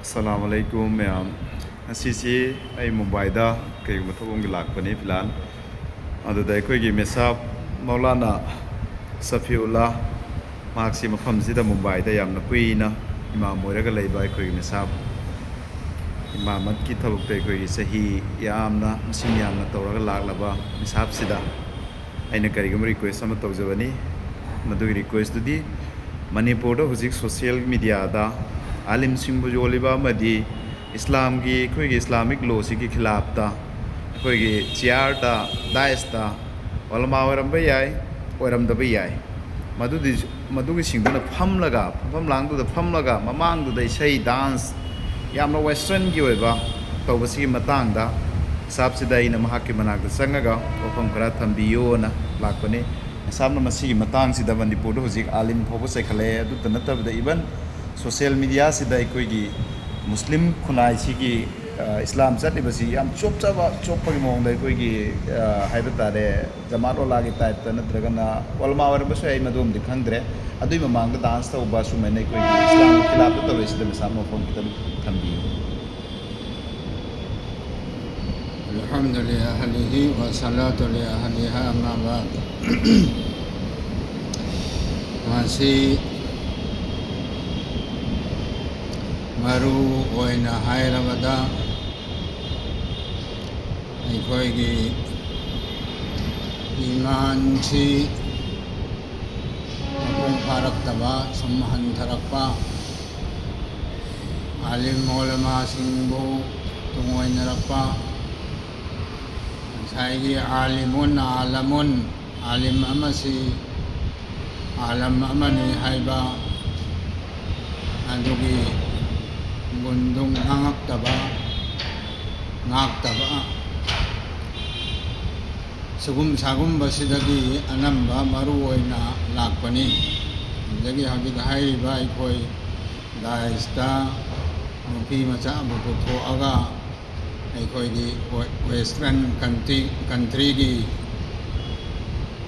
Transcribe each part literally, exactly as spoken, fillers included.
ꯑꯁꯂꯥꯃꯨ ꯑꯂꯩꯀꯨꯝ ꯃꯌꯥꯝ꯫ ꯉꯁꯤꯁꯤ ꯑꯩ ꯃꯨꯝꯕꯥꯏꯗ ꯀꯩꯒꯨꯝꯕ ꯊꯕꯛ ꯑꯃꯒꯤ ꯂꯥꯛꯄꯅꯤ ꯐꯤꯂꯥꯜ꯫ ꯑꯗꯨꯗ ꯑꯩꯈꯣꯏꯒꯤ ꯃꯦꯁꯥꯞ ꯃꯧꯂꯥꯅꯥ ꯁꯐꯤꯎꯜꯂꯥ, ꯃꯍꯥꯛꯁꯤ ꯃꯐꯝꯁꯤꯗ ꯃꯨꯝꯕꯥꯏꯗ ꯌꯥꯝꯅ ꯀꯨꯏꯅ ꯏꯃꯥꯝ ꯑꯣꯏꯔꯒ ꯂꯩꯕ ꯑꯩꯈꯣꯏꯒꯤ ꯃꯦꯁꯥꯞ ꯏꯃꯥꯃꯠꯀꯤ ꯊꯕꯛꯇ ꯑꯩꯈꯣꯏꯒꯤ ꯆꯍꯤ ꯌꯥꯝꯅ, ꯃꯁꯤꯡ ꯌꯥꯝꯅ ꯇꯧꯔꯒ ꯂꯥꯛꯂꯕ ꯃꯦꯁꯥꯞꯁꯤꯗ ꯑꯩꯅ ꯀꯔꯤꯒꯨꯝꯕ ꯔꯤꯀ꯭ꯋꯦꯁ ꯑꯃ ꯇꯧꯖꯕꯅꯤ꯫ ꯃꯗꯨꯒꯤ ꯔꯤꯀ꯭ꯋꯦꯁꯇꯨꯗꯤ, ꯃꯅꯤꯄꯨꯔꯗ ꯍꯧꯖꯤꯛ ꯁꯣꯁꯤꯌꯦꯜ ꯃꯤꯗꯤꯌꯥꯗ ꯑꯥꯂꯤꯝꯁꯤꯡꯕꯨ ꯌꯣꯜꯂꯤꯕ ꯑꯃꯗꯤ ꯏꯁꯂꯥꯝꯒꯤ, ꯑꯩꯈꯣꯏꯒꯤ ꯏꯁꯂꯥꯃꯤꯛ ꯂꯣꯁꯤꯒꯤ ꯈꯤꯂꯥꯞꯇ ꯑꯩꯈꯣꯏꯒꯤ ꯆꯤꯌꯥꯔꯗ, ꯗꯥꯏꯁꯇ ꯑꯣꯂꯃꯥ ꯑꯣꯏꯔꯝꯕ ꯌꯥꯏ, ꯑꯣꯏꯔꯝꯗꯕ ꯌꯥꯏ, ꯃꯗꯨꯗꯤ, ꯃꯗꯨꯒꯤꯁꯤꯡꯗꯨꯅ ꯐꯝꯂꯒ, ꯐꯝꯐꯝ ꯂꯥꯡꯗꯨꯗ ꯐꯝꯂꯒ ꯃꯃꯥꯡꯗꯨꯗ ꯏꯁꯩ, ꯗꯥꯟꯁ, ꯌꯥꯝꯅ ꯋꯦꯁꯇ꯭ꯔꯟꯒꯤ ꯑꯣꯏꯕ ꯇꯧꯕꯁꯤꯒꯤ ꯃꯇꯥꯡꯗ ꯃꯦꯁꯥꯞꯁꯤꯗ ꯑꯩꯅ ꯃꯍꯥꯛꯀꯤ ꯃꯅꯥꯛꯇ ꯆꯪꯉꯒ ꯋꯥꯐꯝ ꯈꯔ ꯊꯝꯕꯤꯌꯣꯅ ꯂꯥꯛꯄꯅꯤ꯫ ꯃꯦꯁꯥꯞꯅ ꯃꯁꯤꯒꯤ ꯃꯇꯥꯡꯁꯤꯗ ꯃꯅꯤꯄꯨꯔꯗ ꯍꯧꯖꯤꯛ ꯑꯥꯂꯤꯝ ꯐꯥꯎꯕ ꯆꯩꯈꯠꯂꯛꯑꯦ꯫ ꯑꯗꯨꯇ ꯅꯠꯇꯕꯗ, ꯏꯚꯟ ꯁꯣꯁꯤꯌꯦꯜ ꯃꯤꯗꯤꯌꯥꯁꯤꯗ ꯑꯩꯈꯣꯏꯒꯤ ꯃꯨꯁꯂꯤꯝ ꯈꯨꯟꯅꯥꯏꯁꯤꯒꯤ, ꯑ, ꯏꯁꯂꯥꯝ ꯆꯠꯂꯤꯕꯁꯤ ꯌꯥꯝ ꯆꯣꯞꯆꯕ, ꯆꯣꯞꯄꯒꯤ ꯃꯑꯣꯡꯗ ꯑꯩꯈꯣꯏꯒꯤ, ꯑ, ꯍꯥꯏꯕ ꯇꯥꯔꯦ, ꯖꯃꯥꯠ ꯑꯣꯂꯥꯒꯤ ꯇꯥꯏꯞꯇ ꯅꯠꯇ꯭ꯔꯒꯅ ꯑꯣꯂꯃꯥ ꯑꯣꯏꯔꯝꯕꯁꯨ ꯌꯥꯏ, ꯃꯗꯨꯃꯗꯤ ꯈꯪꯗ꯭ꯔꯦ꯫ ꯑꯗꯨꯏ ꯃꯃꯥꯡꯗ ꯗꯥꯟꯁ ꯇꯧꯕ ꯁꯨꯃꯥꯏꯅ ꯑꯩꯈꯣꯏꯒꯤ ꯏꯁꯂꯥꯝꯒꯤ ꯈꯤꯂꯥꯞꯇ ꯇꯧꯔꯤꯁꯤꯗ ꯃꯦꯁꯥꯞ ꯃꯐꯝ ꯈꯤꯇꯪ ꯊꯝꯕꯤꯌꯨ꯫ الحمد لأهله والصلاة لأهلها، أما بعد. ꯃꯁꯤ ꯃꯔꯨ ꯑꯣꯏꯅ ꯍꯥꯏꯔꯕꯗ, ꯑꯩꯈꯣꯏꯒꯤ ꯏꯃꯥꯟꯁꯤ ꯃꯄꯨꯡ ꯐꯥꯔꯛꯇꯕ, ꯁꯨꯝ ꯍꯟꯊꯔꯛꯄ, ꯑꯥꯂꯤꯝ ꯑꯣꯂꯃꯥꯁꯤꯡꯕꯨ ꯇꯨꯡꯑꯣꯏꯅꯔꯛꯄ, ꯉꯁꯥꯏꯒꯤ ꯑꯥꯂꯤꯃꯨꯟ ꯑꯥꯂꯃꯨꯟ, ꯑꯥꯂꯤꯝ ꯑꯃꯁꯤ ꯑꯥꯂꯝ ꯑꯃꯅꯤ ꯍꯥꯏꯕ ꯑꯗꯨꯒꯤ ꯒꯨꯟꯗꯨ ꯉꯥꯡꯉꯛꯇꯕ, ꯉꯥꯛꯇꯕ, ꯁꯤꯒꯨꯝ ꯁꯥꯒꯨꯝꯕꯁꯤꯗꯒꯤ ꯑꯅꯝꯕ ꯃꯔꯨ ꯑꯣꯏꯅ ꯂꯥꯛꯄꯅꯤ꯫ ꯑꯗꯒꯤ ꯍꯧꯖꯤꯛ ꯍꯥꯏꯔꯤꯕ ꯑꯩꯈꯣꯏ ꯗꯥꯏꯁꯇ ꯅꯨꯄꯤ ꯃꯆꯥꯕꯨ ꯄꯨꯊꯣꯛꯑꯒ ꯑꯩꯈꯣꯏꯒꯤ ꯋꯦ-, ꯋꯦꯁꯇ꯭ꯔꯟ ꯀꯟꯇ꯭ꯔꯤ, ꯀꯟꯇ꯭ꯔꯤꯒꯤ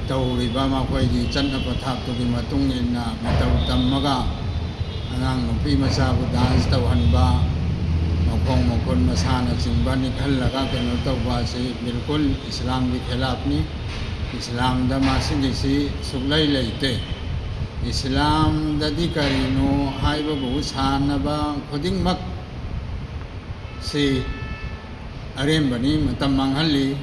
ꯇꯧꯔꯤꯕ ꯃꯈꯣꯏꯒꯤ ꯆꯠꯅ ꯄꯊꯥꯞꯇꯨꯒꯤ ꯃꯇꯨꯡ ꯏꯟꯅ ꯃꯇꯧ ꯇꯝꯃꯒ ꯑꯉꯥꯡ ꯅꯨꯄꯤ ꯃꯆꯥꯕꯨ ꯗꯥꯟꯁ ꯇꯧꯍꯟꯕ, ꯃꯈꯣꯡ ꯃꯈꯨꯠ ꯃꯁꯥꯅꯆꯤꯡꯕ ꯅꯤꯛꯍꯜꯂꯒ ꯀꯩꯅꯣ ꯇꯧꯕ ꯑꯁꯤ ꯕꯤꯜꯀꯨꯜ ꯏꯁꯂꯥꯝꯒꯤ ꯈꯦꯂꯥꯞꯅꯤ꯫ ꯏꯁꯂꯥꯝꯗ ꯃꯁꯤꯒꯤꯁꯤ ꯁꯨꯛꯂꯩ ꯂꯩꯇꯦ꯫ ꯏꯁꯂꯥꯝꯗꯗꯤ ꯀꯔꯤꯅꯣ ꯍꯥꯏꯕꯕꯨ ꯁꯥꯟꯅꯕ ꯈꯨꯗꯤꯡꯃꯛ ꯁꯤ ꯑꯔꯦꯝꯕꯅꯤ, ꯃꯇꯝ ꯃꯥꯡꯍꯜꯂꯤ,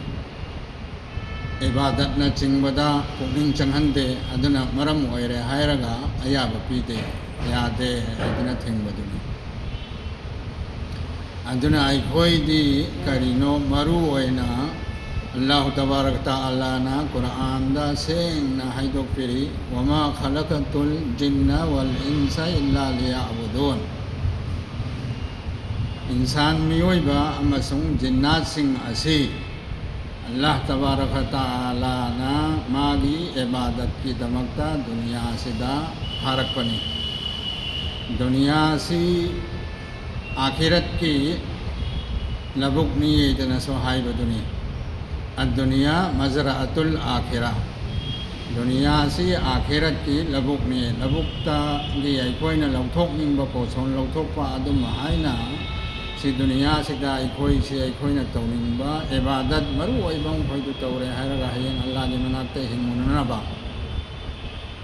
ꯏꯕꯥꯗꯠꯅꯆꯤꯡꯕꯗ ꯄꯨꯛꯅꯤꯡ ꯆꯪꯍꯟꯗꯦ, ꯑꯗꯨꯅ ꯃꯔꯝ ꯑꯣꯏꯔꯦ ꯍꯥꯏꯔꯒ ꯑꯌꯥꯕ ꯄꯤꯗꯦ, ꯌꯥꯗꯦ ꯍꯥꯏꯗꯅ ꯊꯤꯡꯕꯗꯨꯅꯤ꯫ ꯑꯗꯨꯅ ꯑꯩꯈꯣꯏꯗꯤ ꯀꯔꯤꯅꯣ ꯃꯔꯨ ꯑꯣꯏꯅ ꯑꯜꯂꯥꯍꯨ ꯇꯕꯥꯔꯛ ꯇꯥꯂꯥꯅ ꯀꯨꯔꯥꯟꯗ ꯁꯦꯡꯅ ꯍꯥꯏꯗꯣꯛꯄꯤꯔꯤ, "ꯋꯃꯥ ꯈꯂꯀꯇꯨꯜ ꯖꯤꯟꯅ ꯋꯜ ꯏꯟꯁ ꯏꯜꯂꯥ ꯂꯤꯌꯥꯕꯨꯗꯨꯟ"꯫ ꯏꯟꯁꯥꯟ, ꯃꯤꯑꯣꯏꯕ ꯑꯃꯁꯨꯡ ꯖꯤꯟꯅꯥꯠꯁꯤꯡ ꯑꯁꯤ ꯑꯜꯂꯥꯍ ꯇꯕꯥꯔꯛ ꯇꯥꯂꯥꯅ ꯃꯥꯒꯤ ꯏꯕꯥꯗꯠꯀꯤꯗꯃꯛꯇ ꯗꯨꯅꯤꯌꯥꯁꯤꯗ ꯊꯥꯔꯛꯄꯅꯤ꯫ ꯗꯨꯅꯤꯌꯥꯁꯤ ꯑꯥꯈꯤꯔꯠꯀꯤ ꯂꯧꯕꯨꯛꯅꯤ ꯍꯥꯏꯗꯅꯁꯨ ꯍꯥꯏꯕꯗꯨꯅꯤ꯫ ꯑꯗꯨꯅꯤꯌꯥ ꯃꯖꯔꯥꯑꯇꯨꯜ ꯑꯥꯈꯤꯔꯥ꯫ ꯗꯨꯅꯤꯌꯥꯁꯤ ꯑꯥꯈꯤꯔꯠꯀꯤ ꯂꯧꯕꯨꯛꯅꯤ꯫ ꯂꯧꯕꯨꯛꯇꯒꯤ ꯑꯩꯈꯣꯏꯅ ꯂꯧꯊꯣꯛꯅꯤꯡꯕ ꯄꯣꯠꯁꯣꯟ ꯂꯧꯊꯣꯛꯄ ꯑꯗꯨꯝ ꯍꯥꯏꯅ ꯁꯤ ꯗꯨꯅꯤꯌꯥꯁꯤꯗ ꯑꯩꯈꯣꯏꯁꯤ ꯑꯩꯈꯣꯏꯅ ꯇꯧꯅꯤꯡꯕ ꯏꯕꯥꯗꯠ ꯃꯔꯨ ꯑꯣꯏꯕ ꯃꯈꯩꯗꯨ ꯇꯧꯔꯦ ꯍꯥꯏꯔꯒ ꯍꯌꯦꯡ ꯑꯜꯂꯥꯒꯤ ꯃꯅꯥꯛꯇ ꯍꯤꯡꯉꯨꯅꯅꯕ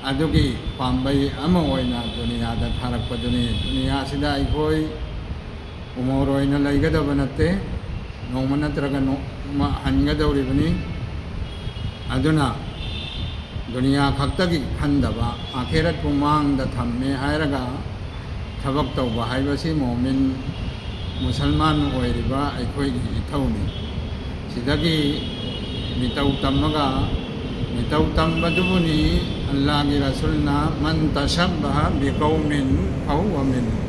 ꯑꯗꯨꯒꯤ ꯄꯥꯝꯕꯩ ꯑꯃ ꯑꯣꯏꯅ ꯗꯨꯅꯤꯌꯥꯗ ꯊꯥꯔꯛꯄꯗꯨꯅꯤ꯫ ꯗꯨꯅꯤꯌꯥꯁꯤꯗ ꯑꯩꯈꯣꯏ ꯎꯃꯣꯔ ꯑꯣꯏꯅ ꯂꯩꯒꯗꯕ ꯅꯠꯇꯦ, ꯅꯣꯡꯃ ꯅꯠꯇ꯭ꯔꯒ ꯅꯣꯡꯃ ꯍꯟꯒꯗꯧꯔꯤꯕꯅꯤ꯫ ꯑꯗꯨꯅ ꯗꯨꯅꯤꯌꯥ ꯈꯛꯇꯒꯤ ꯈꯟꯗꯕ, ꯑꯥꯈꯤꯔꯠꯄꯨ ꯃꯥꯡꯗ ꯊꯝꯃꯦ ꯍꯥꯏꯔꯒ ꯊꯕꯛ ꯇꯧꯕ ꯍꯥꯏꯕꯁꯤ ꯃꯣꯃꯤꯟ, ꯃꯨꯁꯜꯃꯥꯟ ꯑꯣꯏꯔꯤꯕ ꯑꯩꯈꯣꯏꯒꯤ ꯏꯊꯧꯅꯤ꯫ ꯁꯤꯗꯒꯤ ꯃꯤꯇꯧ ꯇꯝꯃꯒ, ꯃꯤꯇꯧ ꯇꯝꯕꯗꯨꯕꯨꯅꯤ ꯑꯜꯂꯥꯒꯤ ꯔꯁꯨꯜꯅ "ꯃꯟ ꯇꯁꯕꯕꯍ ꯕꯤꯀꯧꯃꯤꯟ ꯐꯍꯨꯋ ꯃꯤꯟꯍꯨꯝ"꯫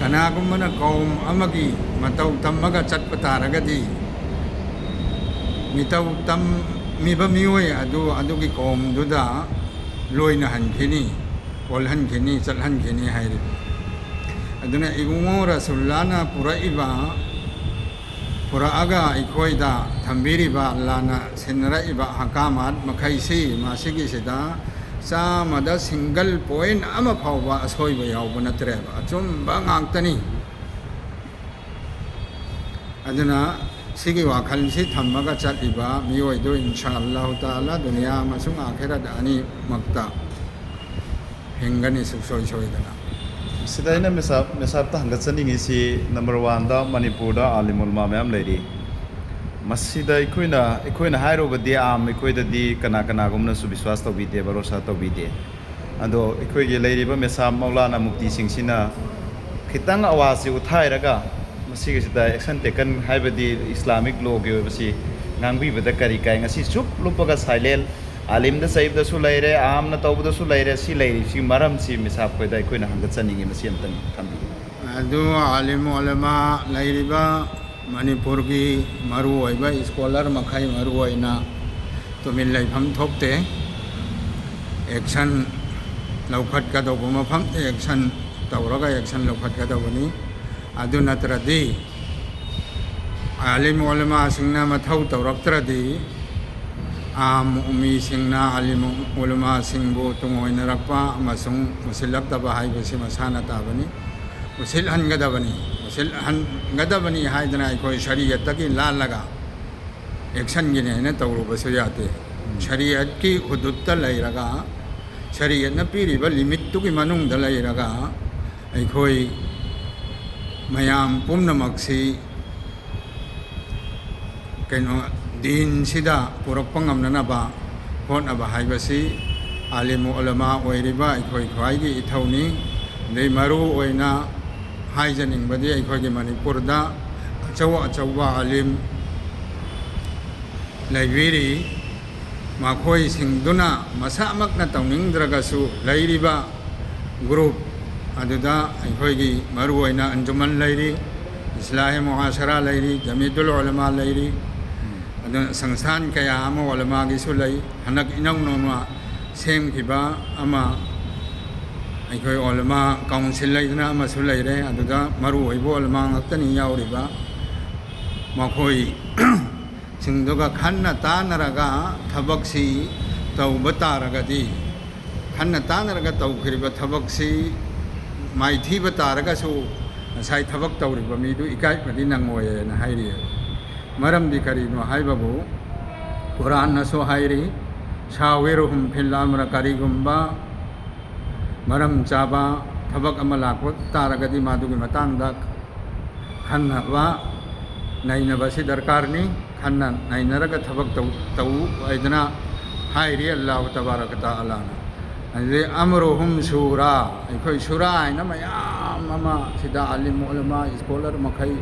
ꯀꯅꯥꯒꯨꯝꯕꯅ ꯀꯧꯝ ꯑꯃꯒꯤ ꯃꯇꯧ ꯇꯝꯃꯒ ꯆꯠꯄ ꯇꯥꯔꯒꯗꯤ, ꯃꯤꯇꯧ ꯇꯝꯃꯤꯕ ꯃꯤꯑꯣꯏ ꯑꯗꯨ ꯑꯗꯨꯒꯤ ꯀꯧꯝꯗꯨꯗ ꯂꯣꯏꯅꯍꯟꯈꯤꯅꯤ, ꯑꯣꯜꯍꯟꯈꯤꯅꯤ, ꯆꯠꯍꯟꯈꯤꯅꯤ ꯍꯥꯏꯔꯤꯕ꯫ ꯑꯗꯨꯅ ꯏꯕꯨꯡꯉꯣ ꯔꯁꯨꯜꯂꯥꯅ ꯄꯨꯔꯛꯏꯕ, ꯄꯨꯔꯛꯑꯒ ꯑꯩꯈꯣꯏꯗ ꯊꯝꯕꯤꯔꯤꯕ, ꯑꯜꯂꯥꯅ ꯁꯤꯟꯅꯔꯛꯏꯕ ꯑꯍꯀꯥꯃꯥꯠ ꯃꯈꯩꯁꯤ, ꯃꯁꯤꯒꯤꯁꯤꯗ ꯆꯥꯝꯃꯗ single point ꯑꯃ ꯐꯥꯎꯕ ꯑꯁꯣꯏꯕ ꯌꯥꯎꯕ ꯅꯠꯇ꯭ꯔꯦꯕ, ꯑꯆꯨꯝꯕ ꯉꯥꯛꯇꯅꯤ꯫ ꯑꯗꯨꯅ ꯁꯤꯒꯤ ꯋꯥꯈꯜꯁꯤ ꯊꯝꯃꯒ ꯆꯠꯂꯤꯕ ꯃꯤꯑꯣꯏꯗꯨ ꯏꯟꯁꯥ ꯑꯜꯂꯥꯍꯨ ꯇꯥꯂꯥ ꯗꯨꯅꯤꯌꯥ ꯑꯃꯁꯨꯡ ꯑꯥꯈꯤꯔꯠ ꯑꯅꯤꯃꯛꯇ ꯍꯤꯡꯒꯅꯤ ꯁꯨꯡꯁꯣꯏ ꯁꯣꯏꯗꯅ꯫ ꯁꯤꯗ ꯑꯩꯅ ꯃꯤꯁꯥꯞ, ꯃꯤꯁꯥꯞꯇ ꯍꯪꯒꯠꯆꯅꯤꯡꯉꯤꯁꯤ, number one ꯗ ꯃꯅꯤꯄꯨꯔꯗ ꯑꯥꯂꯤꯝ ꯎꯂꯃꯥ ꯃꯌꯥꯝ ꯂꯩꯔꯤ꯫ ꯃꯁꯤꯗ ꯑꯩꯈꯣꯏꯅ, ꯑꯩꯈꯣꯏꯅ ꯍꯥꯏꯔꯨꯕꯗꯤ ꯑꯥꯝ ꯑꯩꯈꯣꯏꯗꯗꯤ ꯀꯅꯥ ꯀꯅꯥꯒꯨꯝꯅꯁꯨ ꯕꯤꯁ꯭ꯋꯥꯁ ꯇꯧꯕꯤꯗꯦ, ꯚꯔꯣꯁꯥ ꯇꯧꯕꯤꯗꯦ꯫ ꯑꯗꯣ ꯑꯩꯈꯣꯏꯒꯤ ꯂꯩꯔꯤꯕ ꯃꯤꯁꯥꯞ ꯃꯧꯂꯥꯅꯥ ꯃꯨꯐꯇꯤꯁꯤꯡꯁꯤꯅ ꯈꯤꯇꯪ ꯑꯋꯥꯖꯁꯤ ꯎꯠꯊꯥꯏꯔꯒ ꯃꯁꯤꯒꯤꯁꯤꯗ action taken, ꯍꯥꯏꯕꯗꯤ ꯏꯁꯂꯥꯃꯤꯛ ꯂꯣꯒꯤ ꯑꯣꯏꯕꯁꯤ ꯉꯥꯡꯕꯤꯕꯗ ꯀꯔꯤ ꯀꯥꯏ? ꯉꯁꯤ ꯆꯨꯞ ꯂꯨꯞꯄꯒ silent, ꯑꯥꯂꯤꯝꯗ ꯆꯩꯕꯗꯁꯨ ꯂꯩꯔꯦ, ꯑꯥꯝꯅ ꯇꯧꯕꯗꯁꯨ ꯂꯩꯔꯦ꯫ ꯁꯤ ꯂꯩꯔꯤꯁꯤ ꯃꯔꯝꯁꯤ ꯃꯤꯁꯥꯞꯈꯣꯏꯗ ꯑꯩꯈꯣꯏꯅ ꯍꯪꯒꯠꯆꯅꯤꯡꯉꯤ, ꯃꯁꯤ ꯑꯝꯇꯪ ꯊꯝꯕꯤꯌꯨ꯫ ꯑꯗꯨ ꯑꯥꯂꯤꯝ ꯎꯂꯃꯥ ꯂꯩꯔꯤꯕ ꯃꯅꯤꯄꯨꯔꯒꯤ ꯃꯔꯨꯑꯣꯏꯕ scholar ꯃꯈꯩ ꯃꯔꯨꯑꯣꯏꯅ ꯇꯨꯃꯤꯟ ꯂꯩꯐꯝ ꯊꯣꯛꯇꯦ꯫ Action ꯂꯧꯈꯠꯀꯗꯧꯕ ꯃꯐꯝꯗ action ꯇꯧꯔꯒ action ꯂꯧꯈꯠꯀꯗꯧꯕꯅꯤ꯫ ꯑꯗꯨ ꯅꯠꯇ꯭ꯔꯗꯤ ꯑꯥꯂꯤꯝ ꯎꯂꯃꯥꯁꯤꯡꯅ ꯃꯊꯧ ꯇꯧꯔꯛꯇ꯭ꯔꯗꯤ ꯑꯥꯝ ꯎꯃꯤꯁꯤꯡꯅ ꯑꯥꯂꯤꯝ ꯎꯂꯃꯥꯁꯤꯡꯕꯨ ꯇꯨꯡꯑꯣꯏꯅꯔꯛꯄ ꯑꯃꯁꯨꯡ ꯎꯁꯤꯜꯂꯛꯇꯕ ꯍꯥꯏꯕꯁꯤ ꯃꯁꯥꯅ ꯇꯥꯕꯅꯤ꯫ ꯎꯁꯤꯜꯍꯟꯒꯗꯕꯅꯤ꯫ ꯎꯁꯤꯜꯍꯟꯒꯗꯕꯅꯤ ꯍꯥꯏꯗꯅ ꯑꯩꯈꯣꯏ ꯁꯔꯤꯌꯠꯇꯒꯤ ꯂꯥꯜꯂꯒ actionꯒꯤꯅꯦ ꯍꯥꯏꯅ ꯇꯧꯔꯨꯕꯁꯨ ꯌꯥꯗꯦ꯫ ꯁꯔꯤꯌꯠꯀꯤ ꯍꯨꯗꯨꯠꯇ ꯂꯩꯔꯒ, ꯁꯔꯤꯌꯠꯅ ꯄꯤꯔꯤꯕ limitꯇꯨꯒꯤ ꯃꯅꯨꯡꯗ ꯂꯩꯔꯒ ꯑꯩꯈꯣꯏ ꯃꯌꯥꯝ ꯄꯨꯝꯅꯃꯛꯁꯤ ꯀꯩꯅꯣ, ꯗꯤꯟꯁꯤꯗ ꯄꯨꯔꯛꯄ ꯉꯝꯅꯅꯕ ꯍꯣꯠꯅꯕ ꯍꯥꯏꯕꯁꯤ ꯑꯥꯂꯤꯝ ꯎꯂꯃꯥ ꯑꯣꯏꯔꯤꯕ ꯑꯩꯈꯣꯏ ꯈ꯭ꯋꯥꯏꯒꯤ ꯏꯊꯧꯅꯤ꯫ ꯑꯗꯩ ꯃꯔꯨ ꯑꯣꯏꯅ ꯍꯥꯏꯖꯅꯤꯡꯕꯗꯤ ꯑꯩꯈꯣꯏꯒꯤ ꯃꯅꯤꯄꯨꯔꯗ ꯑꯆꯧ ꯑꯆꯧꯕ ꯑꯥꯂꯤꯝ ꯂꯩꯕꯤꯔꯤ꯫ ꯃꯈꯣꯏꯁꯤꯡꯗꯨꯅ ꯃꯁꯥꯃꯛꯅ ꯇꯧꯅꯤꯡꯗ꯭ꯔꯒꯁꯨ ꯂꯩꯔꯤꯕ group ꯑꯗꯨꯗ ꯑꯩꯈꯣꯏꯒꯤ ꯃꯔꯨ ꯑꯣꯏꯅ ꯑꯟꯖꯨꯃꯟ ꯂꯩꯔꯤ, ꯏꯁꯂꯥꯍꯤ ꯃꯨꯍꯥꯁꯔꯥ ꯂꯩꯔꯤ, ꯖꯃꯤꯌꯠꯇꯨꯜ ꯎꯂꯃꯥ ꯂꯩꯔꯤ, ꯑꯗꯨꯅ ꯁꯪꯁꯊꯥꯟ ꯀꯌꯥ ꯑꯃ ꯎꯂꯃꯥꯒꯤꯁꯨ ꯂꯩ꯫ ꯍꯟꯗꯛ ꯏꯅꯧ ꯅꯧꯅ ꯁꯦꯝꯈꯤꯕ ꯑꯃ ꯑꯩꯈꯣꯏ ꯎꯂꯃꯥ council ꯂꯩꯗꯅ ꯑꯃꯁꯨ ꯂꯩꯔꯦ꯫ ꯑꯗꯨꯗ ꯃꯔꯨ ꯑꯣꯏꯕ ꯎꯂꯃꯥ ꯉꯥꯛꯇꯅꯤ ꯌꯥꯎꯔꯤꯕ꯫ ꯃꯈꯣꯏ ꯁꯤꯡꯗꯨꯒ ꯈꯟꯅ ꯇꯥꯟꯅꯔꯒ ꯊꯕꯛꯁꯤ ꯇꯧꯕ ꯇꯥꯔꯒꯗꯤ, ꯈꯟꯅ ꯇꯥꯟꯅꯔꯒ ꯇꯧꯈꯤꯕ ꯊꯕꯛꯁꯤ ꯃꯥꯏꯊꯤꯕ ꯇꯥꯔꯒꯁꯨ ꯉꯁꯥꯏ ꯊꯕꯛ ꯇꯧꯔꯤꯕ ꯃꯤꯗꯨ ꯏꯀꯥꯏꯕꯗꯤ ꯅꯪꯉꯣꯏꯅ ꯍꯥꯏꯔꯤꯑꯕ꯫ ꯃꯔꯝꯗꯤ ꯀꯔꯤꯅꯣ ꯍꯥꯏꯕꯕꯨ ꯀꯨꯔꯥꯟꯅꯁꯨ ꯍꯥꯏꯔꯤ, "ꯁꯥꯋꯤꯔꯨꯍꯨꯝ ꯐꯤꯜ ꯑꯝꯔ"꯫ ꯀꯔꯤꯒꯨꯝꯕ ꯃꯔꯝ ꯆꯥꯕ ꯊꯕꯛ ꯑꯃ ꯂꯥꯛꯄ ꯇꯥꯔꯒꯗꯤ ꯃꯗꯨꯒꯤ ꯃꯇꯥꯡꯗ ꯈꯟꯅꯕ, ꯅꯩꯅꯕ ꯑꯁꯤ ꯗꯔꯀꯥꯔꯅꯤ꯫ ꯈꯟꯅ ꯅꯩꯅꯔꯒ ꯊꯕꯛ ꯇꯧ-, ꯇꯧ ꯍꯥꯏꯗꯅ ꯍꯥꯏꯔꯤ ꯑꯜꯂꯥꯍꯨ ꯇꯕꯥꯔꯛ ꯇꯥꯂꯥꯅ꯫ ꯑꯗꯨꯗꯩ "ꯑꯃꯔꯨꯍꯨꯝ ꯁꯨꯔꯥ", ꯑꯩꯈꯣꯏ ꯁꯨꯔꯥ ꯍꯥꯏꯅ ꯃꯌꯥꯝ ꯑꯃ ꯁꯤꯗ ꯑꯥꯂꯤꯝ ꯎꯂꯃꯥ, ꯁ꯭ꯀꯣꯂꯔ ꯃꯈꯩ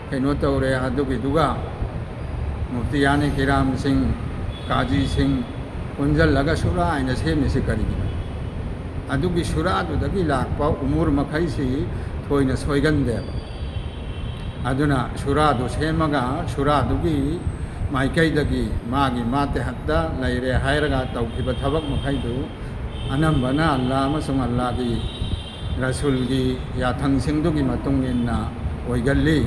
ꯀꯩꯅꯣ ꯇꯧꯔꯦ, ꯑꯗꯨꯒꯤꯗꯨꯒ ꯃꯨꯐꯇꯤꯌꯥꯅꯤ ꯀꯤꯔꯥꯝꯁꯤꯡ, ꯀꯥꯖꯤꯁꯤꯡ ꯄꯨꯟꯁꯤꯜꯂꯒ ꯁꯨꯔꯥ ꯍꯥꯏꯅ ꯁꯦꯝꯃꯤꯁꯤ ꯀꯔꯤꯒꯤꯅꯣ? ꯑꯗꯨꯒꯤ ꯁꯨꯔꯥꯗꯨꯗꯒꯤ ꯂꯥꯛꯄ ꯎꯃꯨꯔ ꯃꯈꯩꯁꯤ ꯊꯣꯏꯅ ꯁꯣꯏꯒꯟꯗꯦꯕ꯫ ꯑꯗꯨꯅ ꯁꯨꯔꯥꯗꯨ ꯁꯦꯝꯃꯒ ꯁꯨꯔꯥꯗꯨꯒꯤ ꯃꯥꯏꯀꯩꯗꯒꯤ ꯃꯥꯒꯤ ꯃꯥꯇꯦꯍꯠꯇ ꯂꯩꯔꯦ ꯍꯥꯏꯔꯒ ꯇꯧꯈꯤꯕ ꯊꯕꯛ ꯃꯈꯩꯗꯨ ꯑꯅꯝꯕꯅ ꯑꯜꯂꯥ ꯑꯃꯁꯨꯡ ꯑꯜꯂꯥꯒꯤ ꯔꯁꯨꯜꯒꯤ ꯌꯥꯊꯪꯁꯤꯡꯗꯨꯒꯤ ꯃꯇꯨꯡ ꯏꯟꯅ ꯑꯣꯏꯒꯜꯂꯤ꯫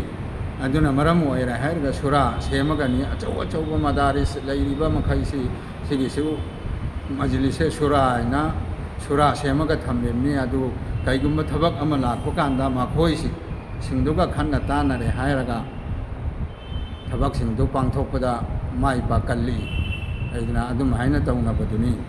ꯑꯗꯨꯅ ꯃꯔꯝ ꯑꯣꯏꯔꯦ ꯍꯥꯏꯔꯒ ꯁꯨꯔꯥ ꯁꯦꯝꯃꯒꯅꯤ, ꯑꯆꯧ ꯑꯆꯧꯕ ꯃꯗꯥꯔꯤꯁ ꯂꯩꯔꯤꯕ ꯃꯈꯩꯁꯤ, ꯁꯤꯒꯤꯁꯨ ꯃꯖꯂꯤꯁꯦ ꯁꯨꯔꯥ ꯍꯥꯏꯅ ꯁꯨꯔꯥ ꯁꯦꯝꯃꯒ ꯊꯝꯂꯤꯕꯅꯤ꯫ ꯑꯗꯨ ꯀꯩꯒꯨꯝꯕ ꯊꯕꯛ ꯑꯃ ꯂꯥꯛꯄ ꯀꯥꯟꯗ ꯃꯈꯣꯏꯁꯤ ꯁꯤꯡꯗꯨꯒ ꯈꯟꯅ ꯇꯥꯟꯅꯔꯦ ꯍꯥꯏꯔꯒ ꯊꯕꯛꯁꯤꯡꯗꯨ ꯄꯥꯡꯊꯣꯛꯄꯗ ꯃꯥꯏ ꯄꯥꯛꯀꯜꯂꯤ꯫ ꯑꯗꯨꯅ ꯑꯗꯨꯝ ꯍꯥꯏꯅ ꯇꯧꯅꯕꯗꯨꯅꯤ꯫